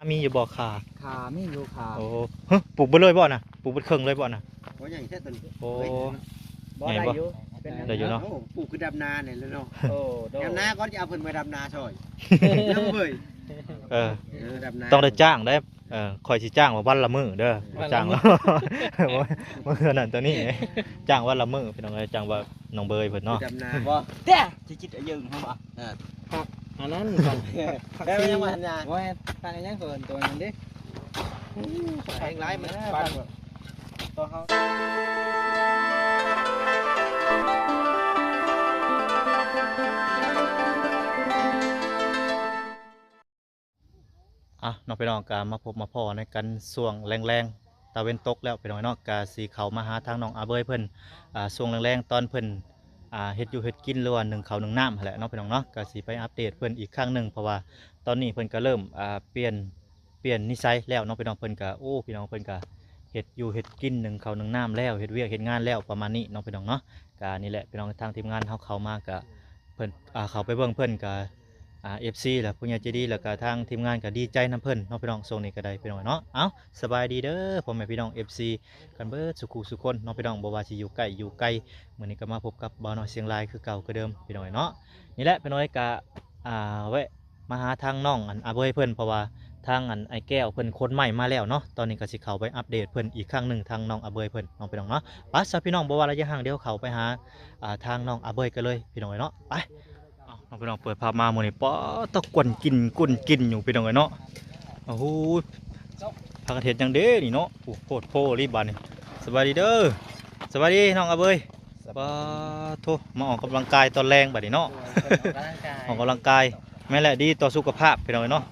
ມີຢູ່ບໍ່ຂ່າ? ຂ່າມີຢູ່ ຂ່າ. ໂອ້ ຮະ ປູກເບິດເລີຍບໍ່ນະ? ປູກເບິດເຄິ່ງເລີຍບໍ່ນະ? ໂອ້ ໃຫຍ່ແທ້ຕົວນີ້. ໂອ້ ເຮີ້ຍ ບໍ່ ໃຫຍ່ບໍ່? ໄດ້ຢູ່ ເປັນ ໄດ້ຢູ່ເນາະ. ໂອ້ ປູກຄືດຳນານີ້ແຫຼະເນາະ. ໂອ້ ດຳນາກ່ອນຈະເອົາເພິ່ນມາດຳນາຊ່ອຍ. ເອີ ເອີ ດຳນາ ຕ້ອງໄດ້ຈ້າງເດ້. ເອີ ຂ້ອຍຊິຈ້າງວ່າວັນລະມື້ເດີ. ວັນລະມື້ ຈ້າງລະ ມື້ນັ້ນຕົວນີ້ ຈ້າງວັນລະມື້ ພີ່ນ້ອງເອີຍ. ຈ້າງວ່ານ້ອງເບີຍເພິ່ນເນາະ ດຳນາບໍ່ ແຕ່ຊິຈິດອາຍຸເຮົາບໍ່. ອ່າ ພັກອັນນັ້ນກ່ອນ ແລ້ວຍັງວ່າອັນຍາ ໂອ້ຍ ພັກອັນຫຍັງເພິ່ນຕົວນັ້ນເດ້. ແຮງຫຼາຍມັນ ເອີ ປັນ ຕໍ່ເຮົາ. ອ່ະເນາະ ພີ່ນ້ອງ ກະມາພົບມາພໍ້ໃນກັນຊ່ວງແລງໆ ຕາເວັນຕົກແລ້ວ ພີ່ນ້ອງເນາະ. ກະຊິເຂົ້າມາຫາທາງນ້ອງອາເບີຍເພິ່ນ ອ່າ ຊ່ວງແລງໆ ຕອນເພິ່ນ ອ່າ ເຮັດຢູ່ເຮັດກິນ ຫຼືວ່າໜຶ້ງເຂົ້າໜຶ້ງນ້ຳຫັ້ນແຫຼະເນາະ ພີ່ນ້ອງເນາະ. ກະຊິໄປອັບເດດເພິ່ນອີກຄັ້ງໜຶ່ງ ເພາະວ່າຕອນນີ້ເພິ່ນກະເລີ່ມ ອ່າ ປ່ຽນ ປ່ຽນນິໄສແລ້ວເນາະ ພີ່ນ້ອງ. ເພິ່ນກະ ໂອ້ ພີ່ນ້ອງ ເພິ່ນກະເຮັດຢູ່ເຮັດກິນ ໜຶ້ງເຂົ້າໜຶ້ງນ້ຳແລ້ວ ເຮັດວຽກເຮັດງານແລ້ວ ປະມານນີ້ເນາະ ພີ່ນ້ອງເນາະ. ກະນີ້ແຫຼະ ພີ່ນ້ອງ ທາງທີມງານເຮົາເຂົ້າມາກະ ເພິ່ນ ອ່າ ເຂົ້າໄປເບິ່ງເພິ່ນກະ ອ່າ ເອັຟຊີ ແລະ ຜູ້ໃຫຍ່ໃຈດີ ແລ້ວກະທາງທີມງານກະດີໃຈນຳເພິ່ນເນາະ ພີ່ນ້ອງ. ຊ່ວງນີ້ກະໄດ້ ພີ່ນ້ອງເນາະ. ເອົ້າ ສະບາຍດີເດີ ພໍ່ແມ່ພີ່ນ້ອງ ເອັຟຊີ ກັນເບິດສູ່ຄູ່ສູ່ຄົນເນາະ ພີ່ນ້ອງ ບໍ່ວ່າຊິຢູ່ໃກ້ຢູ່ໄກ. ມື້ນີ້ກະມາພົບກັບບ່າວນ້ອຍຊຽງລາຍຄືເກົ່າຄືເດີມ ພີ່ນ້ອງເນາະ. ນີ້ແຫຼະ ພີ່ນ້ອງ ກະ ອ່າ ແວະມາຫາທາງນ້ອງ ອັນ ອາເບີຍເພິ່ນ ເພາະວ່າທາງ ອັນ ອ້າຍແກ້ວເພິ່ນຂົນໄມ້ມາແລ້ວເນາະ. ຕອນນີ້ກະຊິເຂົ້າໄປອັບເດດເພິ່ນອີກຄັ້ງໜຶ່ງ ທາງນ້ອງອາເບີຍເພິ່ນເນາະ ພີ່ນ້ອງເນາະ. ໄປຊະ ພີ່ນ້ອງ ບໍ່ວ່າລະຍະຫ່າງ ດຽວເຂົ້າໄປຫາ ອ່າ ທາງນ້ອງອາເບີຍກັນເລີຍ ພີ່ນ້ອງເນາະ. ໄປ ເອົ້າ ນ້ອງ ພີ່ນ້ອງ ເປີດພາບມາມື້ນີ້ ປາດ ຕະກວນກິນກຸນກິນຢູ່ ພີ່ນ້ອງເອີຍເນາະ. ໂອ້ໂຫ ພາກັນເຮັດຫຍັງເດ້ນີ້ເນາະ. ໂອ້ ໂພດໂພອີ່ຫຼີບາດນີ້. ສະບາຍດີເດີ ສະບາຍດີນ້ອງອາເບີຍ. ປາດໂທ ມາອອກກຳລັງກາຍຕອນແລງບາດນີ້ເນາະ. ໂດຍ ອອກກຳລັງກາຍ ອອກກຳລັງກາຍ ແມ່ນແຫຼະ ດີຕໍ່ສຸຂະພາບ ພີ່ນ້ອງເອີຍເນາະ.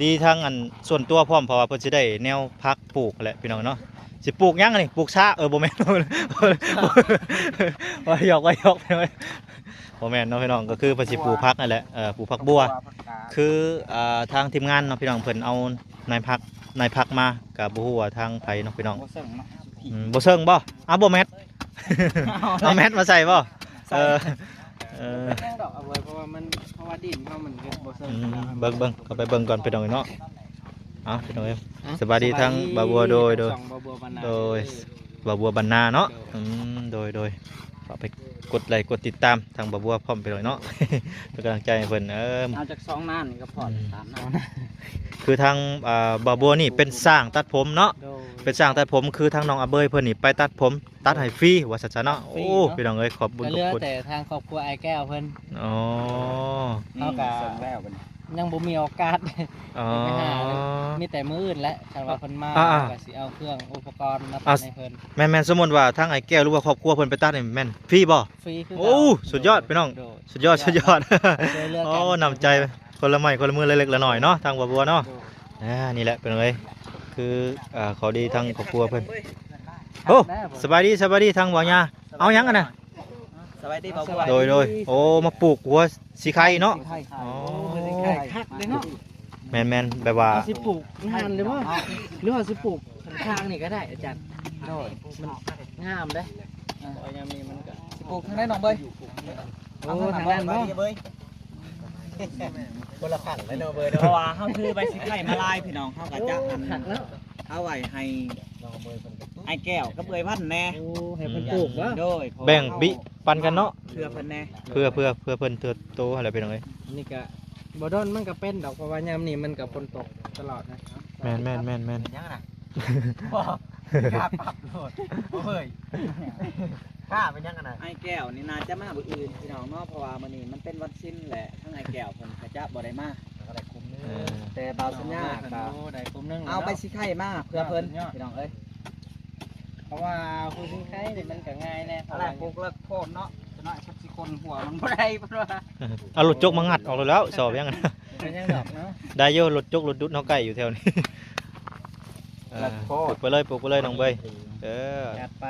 ດີທາງ ອັນ ສ່ວນຕົວພ້ອມ ເພາະວ່າເພິ່ນຊິໄດ້ແນວຜັກປູກແຫຼະ ພີ່ນ້ອງເນາະ. ຊິປູກຫຍັງອັນນີ້? ປູກຊາ ເອີ ບໍ່ແມ່ນ ວ່າຫຍອກ ວ່າຫຍອກ ພີ່ນ້ອງເອີຍ. ບໍ່ແມ່ນເນາະ ພີ່ນ້ອງ ກໍຄືເພິ່ນຊິປູກຜັກນັ້ນແຫຼະ ເອີ ປູກຜັກບົ່ວ ຜັກບົວ ຄື ອ່າ ທາງທີມງານເນາະ ພີ່ນ້ອງ ເພິ່ນເອົານາຍຜັກ ນາຍຜັກມາ ກໍບໍ່ຮູ້ວ່າທາງໃຜເນາະ ພີ່ນ້ອງ. ບໍ່ເຊີງເນາະ ອືມ ບໍ່ເຊີງບໍ່? ເອົາບໍ່ແມັດ ເອົາແມັດມາໃສ່ບໍ່? ໃສ່ ເອີ ເອີ ເປັນຫຍັງດອກ ເອົາໄວ້ ເພາະວ່າມັນ ເພາະວ່າດິນເຮົາມັນກໍບໍ່ເຊີງ ອືມ ຢູ່ແລ້ວ. ເບິ່ງ ເບິ່ງ ເຂົ້າໄປເບິ່ງກ່ອນ ພີ່ນ້ອງເນາະ. ເອົ້າ ພີ່ນ້ອງເອີຍ ອ່ະ ສະບາຍດີ ສະບາຍດີທາງບ່າວບົວ ໂດຍ ໂດຍ ທັງສອງບ່າວບົວບັນນາ ໂດຍ ເດີ ບ່າວບົວບັນນາເນາະ ໂດຍ ອືມ ໂດຍ ໂດຍ ຝາກໄປກົດໄລກົດຕິດຕາມທາງບ່າວບົວພ້ອມ ພີ່ນ້ອງເນາະ ເປັນກຳລັງໃຈໃຫ້ເພິ່ນ ເອີ ເອົາຈັກສອງນານກໍພໍ ອືມ ຕາມນັ້ນ ຄືທາງ ອ່າ ບ່າວບົວນີ້ເປັນຊ່າງຕັດຜົມເນາະ ໂດຍ ເປັນຊ່າງຕັດຜົມ ຄືທາງນ້ອງອາເບີຍເພິ່ນນີ້ໄປຕັດຜົມ ຕັດໃຫ້ຟຣີວ່າຊັ້ນຊະເນາະ. ຟຣີເນາະ ໂອ້ ພີ່ນ້ອງເອີຍ ຂອບບຸນຂອບຄຸນ ກໍເຫຼືອແຕ່ທາງຄອບຄົວອ້າຍແກ້ວເພິ່ນ. ອໍ ເຮົາກໍຍັງບໍ່ມີໂອກາດ ອໍ ໄປຫາເລີຍ ມີແຕ່ມື້ອື່ນແຫຼະ ຄັນວ່າເພິ່ນມາ ອ່າໆ ກໍຊິເອົາເຄື່ອງອຸປະກອນມາຕັດໃຫ້ເພິ່ນ. ແມ່ນໆ ສົມມຸດວ່າທາງອ້າຍແກ້ວ ຫຼືວ່າຄອບຄົວເພິ່ນໄປຕັດນີ້ແມ່ນຟຣີບໍ່? ຟຣີຄື ໂອ້ ເກົ່າ ສຸດຍອດ ໂດຍ ພີ່ນ້ອງ ໂດຍ ສຸດຍອດ ສຸດຍອດ ຊ່ວຍເຫຼືອກັນ ໂອ້ ນ້ຳໃຈ ຄົນລະໄມ້ຄົນລະມື ເລັກໆ ລະນ້ອຍເນາະ ທາງບ່າວບົວເນາະ. ໂດຍ ອ່າ ນີ້ແຫຼະ ພີ່ນ້ອງເອີຍ ຄື ອ່າ ເຂົາດີທາງຄອບຄົວເພິ່ນ. ໂອ້ ສະບາຍດີ ສະບາຍດີ ທາງບ່າວຍາ ເອົາຫຍັງຫັ້ນນະ? ສະບາຍດີບ່າວບົວ ໂດຍ ໂດຍ ໂອ້ ມາປູກຫົວສີໄຄເນາະ ສີໄຄ ອໍ ໂອ້ ສີໄຄ ຄັກເດ້ເນາະ. ແມ່ນໆ ແບບວ່າ ເຮົາຊິປູກງານເລີຍບໍ່ ຫຼືວ່າຊິປູກຂ້າງໆ ນີ້ກໍໄດ້ອາຈານ? ໂດຍ ມັນງາມເດ້ ເພາະວ່າຍາມນີ້ມັນກໍ ຊິປູກທາງໃດນ້ອງເບີຍ? ໂອ້ ທາງນັ້ນບໍ່? ຄົນລະຂ້າງເລີຍເນາະເບີຍເນາະ ເພາະວ່າເຮົາຖືໃບສີໄຄມາຫຼາຍ ພີ່ນ້ອງ ເຮົາກໍຈະ ໂອ້ ອັນ ຄັກແລ້ວ ເອົາໄວ້ໃຫ້ອ້າຍແກ້ວກັບເອື້ອຍວັນແດ່. ໂອ້ ໃຫ້ເພິ່ນປູກບໍ່? ໂດຍ ແບ່ງບິປັນກັນເນາະ ເພື່ອເພິ່ນແດ່ ເພື່ອ ເພື່ອ ເພື່ອເພິ່ນເຕີບໂຕຫັ້ນແຫຼະ ພີ່ນ້ອງເອີຍ. ນີ້ກະບໍ່ດົນມັນກະເປັນດອກ ເພາະວ່າຍາມນີ້ມັນກະຝົນຕົກຕະຫຼອດນະ. ແມ່ນໆໆໆ ເປັນຫຍັງນະ? ບໍ່ ກາປັບໂລດ ໂອ້ຍ ຂ້າເປັນຫຍັງນະ? ອ້າຍແກ້ວນີ້ໜ້າຈະມາມື້ອື່ນ ພີ່ນ້ອງເນາະ ເພາະວ່າມື້ນີ້ມັນເປັນວັນສິນແຫຼະ ທາງອ້າຍແກ້ວເພິ່ນກະຈະບໍ່ໄດ້ມາ ກໍໄດ້ຄຸມໜຶ່ງ ເອີ ແຕ່ບ່າວສັນຍາກໍ ໂອ້ ໄດ້ຄຸມໜຶ່ງ ເອົາ ເນາະ ໃບສີໄຄມາເພື່ອເພິ່ນ ພີ່ນ້ອງເອີຍ. ເພາະວ່າຜູ້ຊິງໄຄນີ້ມັນກໍງ່າຍແດ່ ເພາະວ່າປູກເລິກໂພດເນາະ ຈະໜ້ອຍສັກສິຄົນຫົວມັນບໍ່ໄດ້ ເພິ່ນວ່າ. ເອົາລົດຈົກມາງັດອອກໂລດແລ້ວ ສອບຫຍັງ ເປັນຫຍັງດອກເນາະ ໄດ້ຢູ່ ລົດຈົກລົດດຸດເຮົາໃກ້ຢູ່ແຖວນີ້. ເອີ ເລິກໂພດ ປູກໄປເລີຍ ປູກໄປເລີຍນ້ອງເບີຍ ເອີ ຈັດໄປ.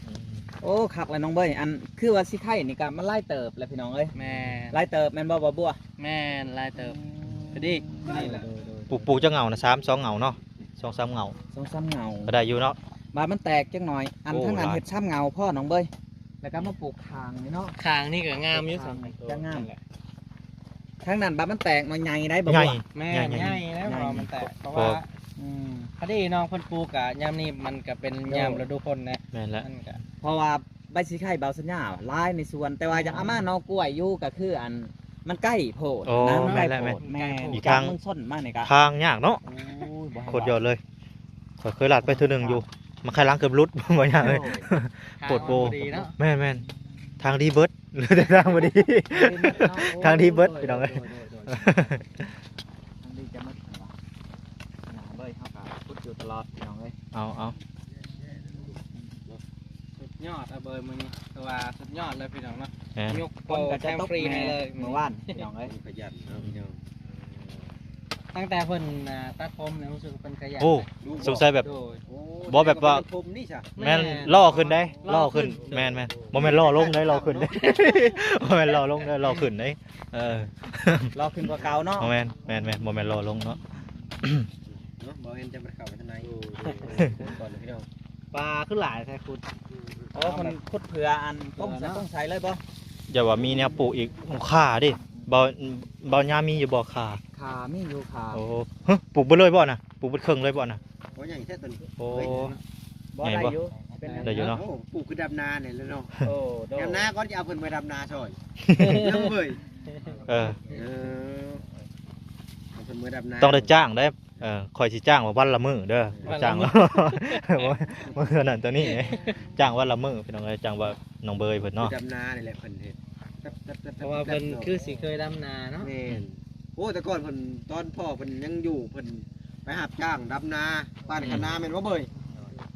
ອືມ ໂອ້ ຄັກແລ້ວນ້ອງເບີຍ ອັນ ຄືວ່າສີໄຄນີ້ກໍມັນຫຼາຍເຕີບແລ້ວ ພີ່ນ້ອງເອີຍ. ແມ່ນ ຫຼາຍເຕີບແມ່ນບໍ່ ບ່າວບົວ? ແມ່ນ ຫຼາຍເຕີບ ອືມ ພໍດີ ໂດຍໆໆ ປູກ ປູກຈັກເຫງົ້ານະ? ສາມ ສອງເຫງົ້າເນາະ ສອງສາມເຫງົ້າ ສອງສາມເຫງົ້າ ກໍໄດ້ຢູ່ເນາະ ບາດມັນແຕກຈັກໜ້ອຍ ອັນ ໂອ້ ທາງນັ້ນ ຫຼາຍ ເຮັດສາມເຫງົ້າພໍນ້ອງເບີຍ ແລ້ວກໍມາປູກຂ້າງນີ້ເນາະ ຂ້າງນີ້ກໍງາມຢູ່ ຂ້າງນີ້ຈະງາມ ທາງນັ້ນບາດມັນແຕກໜ້ອຍໃຫຍ່ໄດ໋ ບໍ່ ໃຫຍ່ ແມ່ນ ໃຫຍ່ ໃຫຍ່ ໃຫຍ່ ມັນແຕກ ເພາະວ່າ ອືມ ພໍດີນ້ອງເພິ່ນປູກກະຍາມນີ້ມັນກະເປັນຍາມ ໂດຍ ລະດູຝົນນະ ແມ່ນແລ້ວ ມັນກະ ເພາະວ່າໃບສີໄຄບ່າວສັນຍາຫຼາຍໃນສວນ ແຕ່ວ່າຢາກເອົາມາໜໍ່ກ້ວຍຢູ່ ກະຄືອັນ ມັນໃກ້ໂພດ ໂອ້ ນະ ມັນໃກ້ໂພດ ແມ່ນແລ້ວ ແມ່ນ ແມ່ນ ອີກທາງ ຈາກເມືອງຊົນມານີ້ກະ ທາງຍາກເນາະ ໂອ້ຍ ບໍ່ໃຫ້ ໂຄດຍອດເລີຍ ຂ້ອຍເຄີຍລັດໄປເທື່ອໜຶ່ງຢູ່ ມັນໄຄຫຼັງເກືອບຫຼຸດ ບໍ່ຍາກເລີຍ ໂອ້ຍ ໂປດໂປ ທາງບໍ່ດີເນາະ ແມ່ນໆ ທາງດີເບິດ ເຫຼືອແຕ່ທາງບໍ່ດີ ທາງດີເບິດ ໂອ້ຍ ພີ່ນ້ອງເອີຍ ໂດຍໆໆ ທາງດີຈະໝົດຫວາ ເບິ່ງເຮົາກະຂຸດຢູ່ຕະຫຼອດ ພີ່ນ້ອງເອີຍ ເອົາໆ ສຸດຍອດອະເບີຍມື້ນີ້ ຖືວ່າສຸດຍອດເລີຍ ພີ່ນ້ອງເນາະ ແມ່ນ ຍົກໂປ ແຄມຟຣີໃຫ້ເລີຍ ມື້ວານ ພີ່ນ້ອງເອີຍ ຂະຫຍັນເນາະ ພີ່ນ້ອງ ຕັ້ງແຕ່ເພິ່ນ ອ່າ ຕັດຜົມນີ້ ຮູ້ສຶກວ່າເພິ່ນຂະຫຍັນ ໂອ້ ນະ ສົງໄສແບບ ໂດຍ ໂອ້ ບໍ່ແບບວ່າ ບໍ່ແມ່ນຜົມນີ້ຊະ ແມ່ນ ແມ່ນ ຫຼໍ່ຂຶ້ນເດ້ ຫຼໍ່ຂຶ້ນ ຫຼໍ່ຂຶ້ນ ແມ່ນໆ ບໍ່ແມ່ນຫຼໍ່ລົງເດ້ ຫຼໍ່ຂຶ້ນເດ້ ບໍ່ແມ່ນຫຼໍ່ລົງເດ້ ຫຼໍ່ຂຶ້ນເດ້ ເອີ ຫຼໍ່ຂຶ້ນກວ່າເກົ່າເນາະ ບໍ່ແມ່ນ ແມ່ນໆ ບໍ່ແມ່ນຫຼໍ່ລົງເນາະ ເນາະ ບໍ່ແມ່ນຈະໄປເຂົ້າໄປທາງໃນ ໂອ້ ໂອ້ ໂອ້ ກ່ອນເດີພີ່ນ້ອງ ປາຄືຫຼາຍແທ້ຄຸດ ໂອ້ ເພິ່ນຂຸດເພື່ອອັນ ເພື່ອ ຕົ້ມໃສ່ ເນາະ ຕົ້ມໃສ່ເລີຍບໍ່ ຢ່າວ່າມີແນວປູກອີກ ຂ້າເດ້ ເບົາ ເບົາຍາມີຢູ່ບໍ່ ຂ້າ ຂ້າມີຢູ່ ຂ້າ ໂອ້ ຮະ ປູກເບິດເລີຍບໍ່ນະ ປູກເບິດເຄິ່ງເລີຍບໍ່ນະ ໂອ້ ໃຫຍ່ແທ້ຕົວນີ້ ໂອ້ ເຮີ້ຍ ບໍ່ ໃຫຍ່ ໄດ້ ບໍ່ ຢູ່ ເປັນຫຍັງ ໄດ້ຢູ່ເນາະ ໂອ້ ປູກຄືດຳນານີ້ແຫຼະເນາະ ໂອ້ ໂດຍ ດຳນາກ່ອນຈະເອົາເພິ່ນມາດຳນາຊ່ອຍ ເອີ ເອີ ເອົາເພິ່ນມາດຳນາ ຕ້ອງໄດ້ຈ້າງເດ້ ເອີ ຂ້ອຍຊິຈ້າງວ່າວັນລະມື້ເດີ ຈ້າງ ມື້ເທົ່ານັ້ນເທົ່ານີ້ ຈ້າງວັນລະມື້ ພີ່ນ້ອງເອີຍ ຈ້າງວ່ານ້ອງເບີຍເພິ່ນເນາະ ດຳນານີ້ແຫຼະເພິ່ນເຮັດ ເພາະວ່າເພິ່ນຄືຊິເຄີຍດຳນາເນາະ ແມ່ນ ໂອ້ ແຕ່ກ່ອນເພິ່ນ ຕອນພໍ່ເພິ່ນຍັງຢູ່ ເພິ່ນໄປຮັບຈ້າງດຳນາ ປານຄະນາ ອືມ ແມ່ນບໍ່ເບີຍ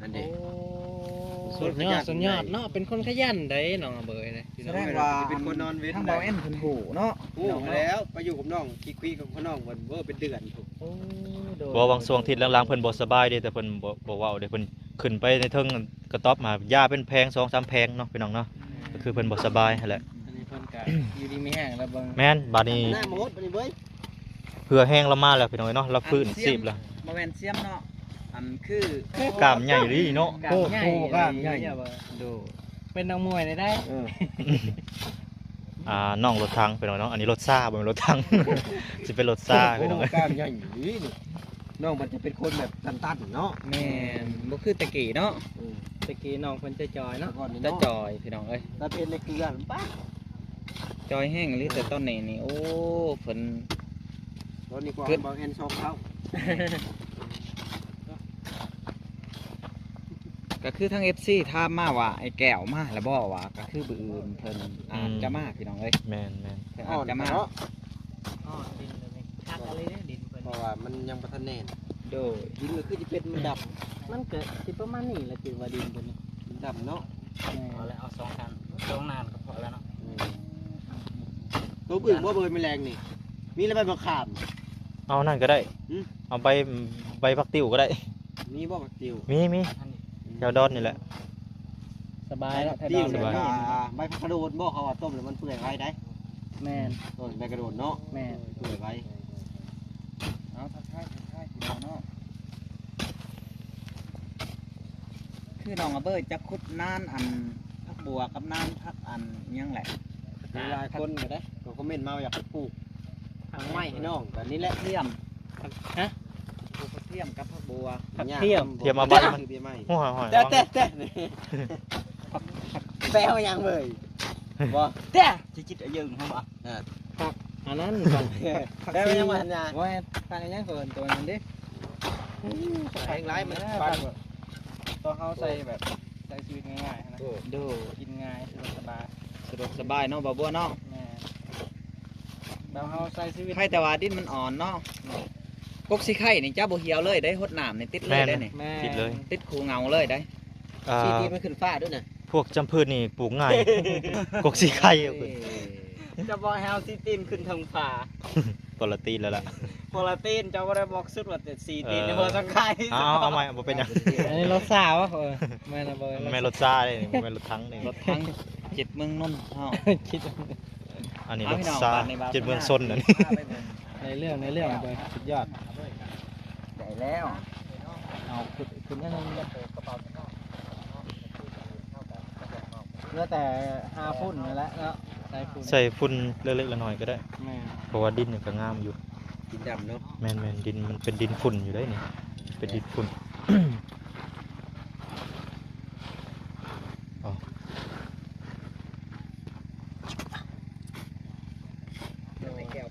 ນັ້ນເດ້ ໂອ້ ສຸດຍອດ ສຸດຍອດເນາະ ເປັນຄົນຂະຫຍັນເດ້ນ້ອງເບີຍເດ້ ສະແດງວ່າເປັນຄົນນອນເວັນ ທາງເບົາແອນເພິ່ນຮູ້ເນາະ ຮູ້ແລ້ວ ໄປຢູ່ກັບນ້ອງ ຄິດຄຸຍກັບນ້ອງເພິ່ນ ເອີ ເປັນເດືອນ ໂອ້ ໂດຍ ບໍ່ ຫວ່າງຊ່ວງທິດຫຼັງໆ ເພິ່ນບໍ່ສະບາຍເດ້ ແຕ່ເພິ່ນບໍ່ ບໍ່ເວົ້າເດ້ ເພິ່ນຂຶ້ນໄປໃນເທິງກະຕ໊ອບ ຫາຢາເປັນແຜງ ສອງສາມແຜງເນາະ ພີ່ນ້ອງເນາະ ອືມ ກໍຄືເພິ່ນບໍ່ສະບາຍຫັ້ນແຫຼະ ອັນນີ້ເພິ່ນກະຢູ່ດີມີແຮງແລ້ວເບິ່ງ ແມ່ນ ບາດນີ້ ນ້ຳໝົດ ບາດນີ້ເວີຍ ເຫື່ອແຮງລາວມາແລ້ວ ພີ່ນ້ອງເອີຍເນາະ ລາວຟື້ນຊີບແລ້ວ ບໍ່ແມ່ນຊຽມເນາະ ອັນຄື ກ້າມໃຫຍ່ອີ່ຫຼີເນາະ ກ້າມໃຫຍ່ ໂອ້ ກ້າມໃຫຍ່ ໂດຍ ເປັນນັກມວຍໄດ້ ເອີ ອ່າ ນ້ອງລົດຖັງ ພີ່ນ້ອງເນາະ ອັນນີ້ລົດຊາ ບໍ່ແມ່ນລົດຖັງ ຊິເປັນລົດຊາ ໂອ້ ພີ່ນ້ອງເອີຍ ກ້າມໃຫຍ່ອີ່ຫຼີນີ້ ນ້ອງມັນຈະເປັນຄົນແບບຕັນໆເນາະ ແມ່ນ ບໍ່ຄືແຕ່ກີ້ເນາະ ອືມ ແຕ່ກີ້ນ້ອງເພິ່ນຈະຈ່ອຍເນາະ ແຕ່ກ່ອນນີ້ເນາະ ຈະຈ່ອຍ ພີ່ນ້ອງເອີຍ ແຕ່ເປັນໃນເກືອປະ ຈ່ອຍແຮງອີ່ຫຼີ ແຕ່ຕອນນີ້ນີ້ ໂອ້ ເພິ່ນ ຕອນນີ້ກວ່າເບົາແອນສອງເທົ່າ ກໍຄືທາງເອັຟຊີຖາມມາວ່າ ໄອ້ແກ້ວມາແລ້ວບໍ່ ວ່າ ກໍຄືມື້ອື່ນເພິ່ນອາດຈະມາ ອືມ ພີ່ນ້ອງເອີຍ ແມ່ນໆ ເພິ່ນອາດຈະມາ ອ່ອນເນາະ ອ່ອນ ດິນເລີຍນີ້ ຄັກອີ່ຫຼີເດ້ດິນເພິ່ນ ເພາະວ່າມັນຍັງບໍ່ທັນແໜ້ນ ໂດຍ ດິນກໍຄືຊິເປັນມັນດຳ ມັນກໍຊິປະມານນີ້ແຫຼະ ຖືວ່າດິນຕົວນີ້ ມັນດຳເນາະ ແມ່ນ ເອົາແລ້ວ ເອົາສອງອັນ ສອງໜ້າກໍພໍແລ້ວເນາະ ອືມ ຕົວອື່ນບໍ່ເບີຍ ແມະແລງນີ້ ມີແລ້ວໃບບັກຂາມ ເອົານັ້ນກໍໄດ້ ຫື? ເອົາໃບ ໃບຜັກຕິ້ວກໍໄດ້ ມີບໍ່ຜັກຕິ້ວ? ມີ ມີ ແຖວດອນນີ້ແຫຼະ ສະບາຍເນາະ ແຖວດອນ ສະບາຍ ໃບຜັກກະໂດນບໍ່ ເຂົາວ່າຕົ້ມແລ້ວມັນເປື່ອຍໄວໄດ໋ ແມ່ນ ຕົ້ມໃບກະໂດນເນາະ ແມ່ນ ເປື່ອຍໄວ ເອົາ ທັກທາຍ ທັກທາຍພີ່ນ້ອງເນາະ ຄືນ້ອງອາເບີຈະຂຸດນານອັນຜັກບົວກັບນານຜັກອັນຫຍັງແຫຼະ ຫຼາຍຄົນກໍໄດ້ ກໍຄອມເມັນມາວ່າຢາກໄປປູກ ຜັກໄມ້ ພີ່ນ້ອງ ກໍນີ້ແຫຼະ ທຽມ ຮະ ປູກກະທຽມກັບຜັກບົວ ທຽມ ທຽມເອົາໃບມັນ ໂອ້ຍ ແຕ່ ແຕ່ ແຕ່ແຕ່ເຮົາຍັງເວີຍ ບໍ່ ແຕ່ຊິຈິດອາຍຸເຮົາບໍ່ ເອີ ຜັກອັນນັ້ນ ແຕ່ຍັງບໍ່ທັນຍາ ບໍ່ ຜັກອັນຫຍັງເພິ່ນ ຕົວນັ້ນເດ້ ແຮງຫຼາຍ ມັນປັ່ນ ຕົວເຮົາໃສ່ແບບ ໃຊ້ຊີວິດງ່າຍໆ ຫັ້ນນະ ໂດຍ ກິນງ່າຍ ສະດວກສະບາຍ ສະດວກສະບາຍເນາະ ບ່າວບົວເນາະ ແມ່ນ ແບບເຮົາໃຊ້ຊີວິດ ໃຄແຕ່ວ່າດິນມັນອ່ອນເນາະ ແມ່ນ ກົກສີໄຄນີ້ເຈົ້າບໍ່ຫ່ຽວເລີຍເດ້ ຫົດນ້ຳນີ້ຕິດເລີຍເດ້ນີ້ ແມ່ນ ຕິດເລີຍ ຕິດຄູເຫງົາເລີຍເດ້ ອ່າ ສີຕີນມັນຂຶ້ນຟ້າດ້ວຍນະ ພວກຈຳພືດນີ້ປູກງ່າຍ ກົກສີໄຄ ເອີ ເຈົ້າບໍ່ໃຫ້ເອົາສີຕີນຂຶ້ນເທິງຟ້າ ປອລະຕີນແລ້ວລະ ປອລະຕີນ ເຈົ້າບໍ່ໄດ້ບອກສຸດວ່າແຕ່ສີຕີນ ເອີ ບໍ່ສຳຄັນ ເອົາ ເອົາໃໝ່ ບໍ່ເປັນຫຍັງ ອັນນີ້ລົດຊາວະ ເອີ ແມ່ນລະ ບໍ່ແມ່ນລົດຊາເດ້ ບໍ່ແມ່ນລົດຖັງນີ້ ລົດຖັງ ເຈັດເມືອງນົນເຮົາ ອັນນີ້ລົດຊາ ເຈັດເມືອງຊົນ ອັນນີ້ ໃນເລື່ອງ ໃນເລື່ອງເບິ່ງ ສຸດຍອດ ໄດ້ແລ້ວ ເອົາຂຶ້ນ ຂຶ້ນ ເຫຼືອແຕ່ຫາຝຸ່ນນັ້ນແຫຼະເນາະ ໃສ່ຝຸ່ນ ໃສ່ຝຸ່ນເລັກໆ ນ້ອຍໆ ກໍໄດ້ ແມ່ນ ເພາະວ່າດິນນີ້ກໍງາມຢູ່ ດຳເນາະ ແມ່ນໆ ດິນມັນເປັນດິນຝຸ່ນຢູ່ເດ້ນີ້ ເປັນດິນຝຸ່ນ. ອໍ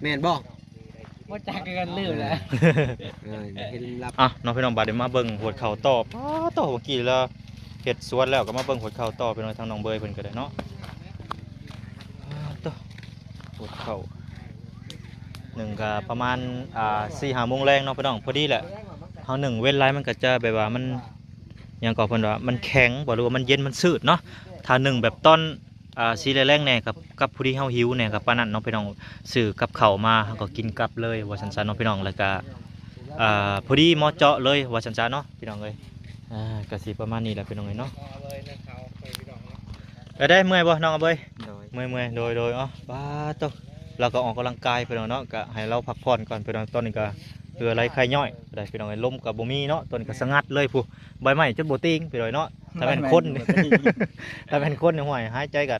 ແມ່ນບໍ່? ບໍ່ຈັກຄືກັນ ລືມແລ້ວ. ເອີ ເຫັນລັບ ອ່ະ ເນາະ ພີ່ນ້ອງ ບາດນີ້ມາເບິ່ງຫວດເຂົ້າຕໍ່. ປາດໂທ້ ເມື່ອກີ້ລະເຮັດສວນແລ້ວ ກໍມາເບິ່ງຫວດເຂົ້າຕໍ່ ພີ່ນ້ອງ. ທາງນ້ອງເບີຍເພິ່ນກໍໄດ້ເນາະ ປາດໂທ້ ຫວດເຂົ້າ ໜຶ່ງກໍປະມານ ອ່າ ສີ່ຫ້າໂມງແລງເນາະ ພີ່ນ້ອງ. ພໍດີແຫຼະ ເຮົາໜຶ້ງເວັນຫຼາຍ ມັນກໍຈະແບບວ່າມັນ ຫຍັງກໍເພິ່ນວ່າມັນແຂງບໍ່ ຫຼືວ່າມັນເຢັນ ມັນຊືດເນາະ. ຖ້າໜຶ້ງແບບຕອນ ອ່າ ສີ່ແລງໆ ແດ່ກັບ ກັບຜູ້ທີ່ເຮົາຫິວແດ່ກັບປານນັ້ນເນາະ ພີ່ນ້ອງ. ຊື້ກັບເຂົ້າມາ ເຮົາກໍກິນກັບເລີຍວ່າຊັ້ນຊະເນາະ ພີ່ນ້ອງ. ແລ້ວກໍ ອ່າ ພໍດີເໝາະເຈາະເລີຍວ່າຊັ້ນຊະເນາະ ພີ່ນ້ອງເອີຍ. ອ່າ ກໍຊິປະມານນີ້ແຫຼະ ພີ່ນ້ອງເອີຍເນາະ. ໄດ້ ໄດ້ ເມື່ອຍບໍ່ ນ້ອງອາເບີຍ? ໂດຍ ເມື່ອຍໆ ໂດຍໆ. ເອົາ ປາດໂທ້ ລາວກໍອອກກຳລັງກາຍ ພີ່ນ້ອງເນາະ. ກໍໃຫ້ລາວພັກຜ່ອນກ່ອນ ພີ່ນ້ອງ. ຕອນນີ້ກໍເຫື່ອໄຫຼໄຄຍ້ອຍໄດ້ ພີ່ນ້ອງເອີຍ. ລົມກໍບໍ່ມີເນາະ ຕອນນີ້ກໍສະຫງັດເລີຍ ຜູ້ໃບໄມ້ຈົນບໍ່ຕີງ ພີ່ນ້ອງເນາະ. ຖ້າແມ່ນຄົນ ຖ້າແມ່ນຄົນນີ້ ຫ້ວຍ ຫາຍໃຈກໍ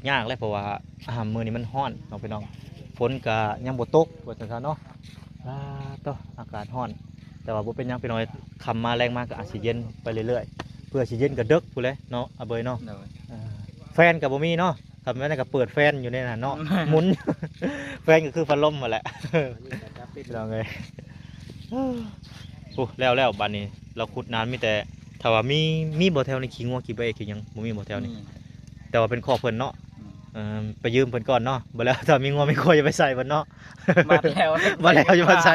ຍາກໆ ແຫຼະ ເພາະວ່າ ອ່າ ມື້ນີ້ມັນຮ້ອນເນາະ ພີ່ນ້ອງ. ຝົນກໍຍັງບໍ່ຕົກວ່າຊັ້ນຊະເນາະ. ປາດໂທ້ ອາກາດຮ້ອນ ແຕ່ວ່າບໍ່ເປັນຫຍັງ ພີ່ນ້ອງເອີຍ. ຄ່ຳມາແລງມາກໍອາດຊິເຢັນໄປເລື້ອຍໆ ເພື່ອຊິເຢັນກໍເດິກພຸ້ນແຫຼະເນາະ ອາເບີຍເນາະ. ໂດຍ ອ່າ ແຟນກໍບໍ່ມີເນາະ. ຄັນແມ່ນກໍເປີດແຟນຢູ່ໃນນັ້ນເນາະ ໝຸນ ແຟນກໍຄືພັດລົມຫັ້ນແຫຼະ ພີ່ນ້ອງເອີຍ. ໂອ້ ແລ້ວໆ ບາດນີ້ລາວຂຸດນານ ມີແຕ່ ຖ້າວ່າມີ ມີບໍ່ແຖວນີ້ ຂີ້ງົວຂີ້ເບຂີ້ຫຍັງ ບໍ່ມີບໍ່ແຖວນີ້? ອືມ ແຕ່ວ່າເປັນຄອກເພິ່ນເນາະ. ອືມ ເອີ ໄປຢືມເພິ່ນກ່ອນເນາະ. ບໍ່ແລ້ວ ຖ້າມີງົວມີຄວາຍ ຢ່າໄປໃສ່ເພິ່ນເນາະ. ບັດແລ້ວ ບັດແລ້ວຈະໄປໃສ່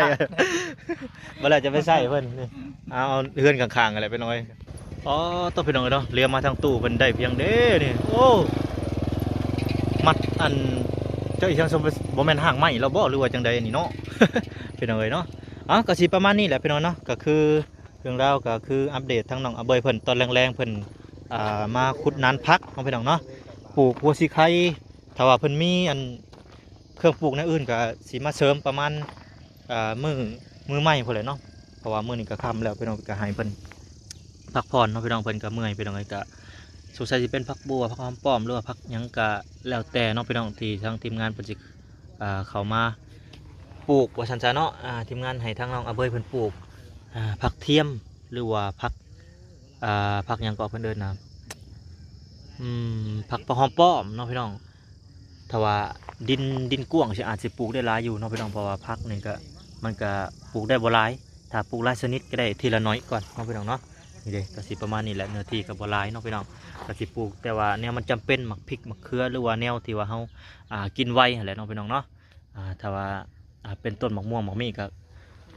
ບັດແລ້ວຈະໄປໃສ່ເພິ່ນ. ນີ້ ເອົາ ເອົາເຮືອນຂ້າງໆ ຫັ້ນແຫຼະ ພີ່ນ້ອງເອີຍ. ອໍ ໂທ້ ພີ່ນ້ອງເອີຍເນາະ ຫຼຽວມາທາງຕູ້ເພິ່ນໄດ້ພຽງເດ້ນີ້. ໂອ້ ມັດອັນ ເຈົ້າອີ່ຫຍັງ ບໍ່ແມ່ນຮາກໄມ້ລາວບໍ່ ຫຼືວ່າຈັ່ງໃດນີ້ເນາະ ພີ່ນ້ອງເອີຍເນາະ. ເອົາ ກໍຊິປະມານນີ້ແຫຼະ ພີ່ນ້ອງເນາະ. ກໍຄືເລື່ອງລາວ ກໍຄືອັບເດດທາງນ້ອງອາເບີຍເພິ່ນ ຕອນແລງໆ ເພິ່ນ ອ່າ ມາຂຸດນານຜັກເນາະ ພີ່ນ້ອງເນາະ. ປູກຫົວສີໄຄ ຖ້າວ່າເພິ່ນມີອັນ ເຄື່ອງປູກແນວອື່ນກໍຊິມາເສີມປະມານ ອ່າ ມື້ ມື້ໃໝ່ພຸ້ນແຫຼະເນາະ. ເພາະວ່າມື້ນີ້ກໍຄ່ຳແລ້ວ ພີ່ນ້ອງ ກໍໃຫ້ເພິ່ນພັກຜ່ອນເນາະ ພີ່ນ້ອງ. ເພິ່ນກໍເມື່ອຍ ພີ່ນ້ອງເອີຍ. ກໍສົງໄສຊິເປັນຜັກບົ່ວ ຜັກຫອມປ້ອມ ຫຼືວ່າຜັກຫຍັງກໍແລ້ວແຕ່ເນາະ ພີ່ນ້ອງ ທີ່ທາງທີມງານເພິ່ນຊິ ອ່າ ເຂົ້າມາປູກວ່າຊັ້ນຊະເນາະ. ອ່າ ທີມງານໃຫ້ທາງນ້ອງອາເບີຍເພິ່ນປູກ ອ່າ ຜັກທຽມ ຫຼືວ່າຜັກ ອ່າ ຜັກຫຍັງເກາະເພິ່ນເອີ້ນນະ ອືມ ຜັກ ຜັກຫອມປ້ອມເນາະ ພີ່ນ້ອງ. ຖ້າວ່າດິນ ດິນກວ້າງຊິ ອາດຊິປູກໄດ້ຫຼາຍຢູ່ເນາະ ພີ່ນ້ອງ ເພາະວ່າຜັກນີ້ກໍ ມັນກໍປູກໄດ້ບໍ່ຫຼາຍ. ຖ້າປູກຫຼາຍຊະນິດກໍໄດ້ທີລະໜ້ອຍກ່ອນເນາະ ພີ່ນ້ອງເນາະ. ນີ້ເດ້ ກໍຊິປະມານນີ້ແຫຼະ ເນື້ອທີ່ກໍບໍ່ຫຼາຍເນາະ ພີ່ນ້ອງ. ກໍຊິປູກແຕ່ວ່າແນວມັນຈຳເປັນ ໝາກພິກ ໝາກເຂືອ ຫຼືວ່າແນວທີ່ວ່າເຮົາ ອ່າ ກິນໄວຫັ້ນແຫຼະເນາະ ພີ່ນ້ອງເນາະ. ອ່າ ຖ້າວ່າ ອ່າ ເປັນຕົ້ນໝາກມ່ວງ ໝາກມີ້ ກໍ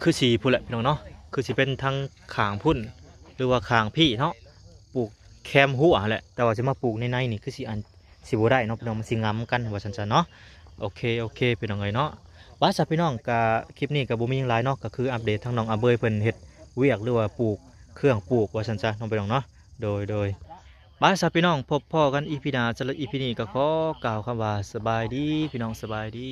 ຄືຊິພຸ້ນແຫຼະ ພີ່ນ້ອງເນາະ. ຄືຊິເປັນທາງຂ້າງພຸ້ນ ຫຼືວ່າຂ້າງພີ້ເນາະ ປູກແຄມຮົ້ວຫັ້ນແຫຼະ. ແຕ່ວ່າຊິມາປູກໃນໃນນີ້ ຄືຊິອັນ ຊິບໍ່ໄດ້ເນາະ ພີ່ນ້ອງ ມັນຊິງຳກັນວ່າຊັ້ນຊະເນາະ. ໂອເຄ ໂອເຄ ພີ່ນ້ອງເອີຍເນາະ. ວ່າຊະ ພີ່ນ້ອງ ກະຄລິບນີ້ກໍບໍ່ມີຫຍັງຫຼາຍເນາະ ກໍຄືອັບເດດທາງນ້ອງອາເບີຍເພິ່ນເຮັດວຽກ ຫຼືວ່າປູກເຄື່ອງປູກວ່າຊັ້ນຊະເນາະ ພີ່ນ້ອງເນາະ. ໂດຍ ໂດຍ ວ່າຊະ ພີ່ນ້ອງ ພົບພໍ້ກັນອີພີໜ້າ. ສຳລັບອີພີນີ້ກໍຂໍກ່າວຄຳວ່າສະບາຍດີ ພີ່ນ້ອງ ສະບາຍດີ.